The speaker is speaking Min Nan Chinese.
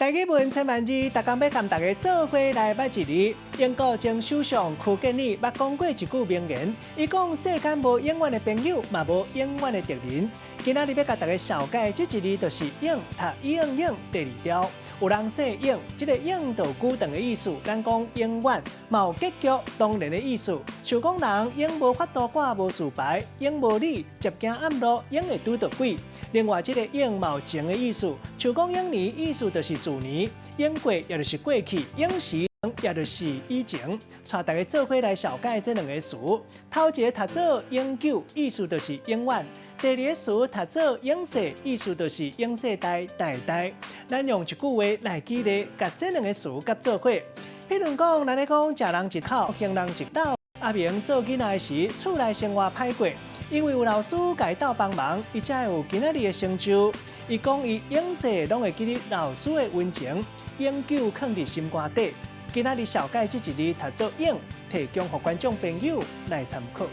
台語文千萬字，逐工欲共大家做伙來捌一字。英國前首相邱吉爾捌講過一句名言，伊講世間無永遠的朋友，嘛無永遠的敵人。今仔日欲共大家紹介這一字，就是永，讀永永第二調。有人說永，這个永就久長的意思，咱講永遠，嘛有結局當然的意思。像講人永無法度掛無事牌，永無理，捷行暗路，永會拄著鬼。另外，這个永嘛有前的意思，像講永年意思就是自年，永過也就是過去，永時也就是以前。帶大家做伙來紹介這兩个詞。頭一个讀做永久，意思就是永遠；第二个詞讀做永世，意思就是永世代代代。咱用一句話來舉例，共這兩个詞佮做伙。譬如講，咱咧講食人一口，還人一斗。阿明做囡仔時，厝內生活歹過，因為有老師共伊鬥幫忙，伊才會有今仔日的成就。伊講伊永世攏會記得老師的溫情，永久囥佇心肝底。今仔日紹介這一字讀做永，提供予觀眾朋友來參考。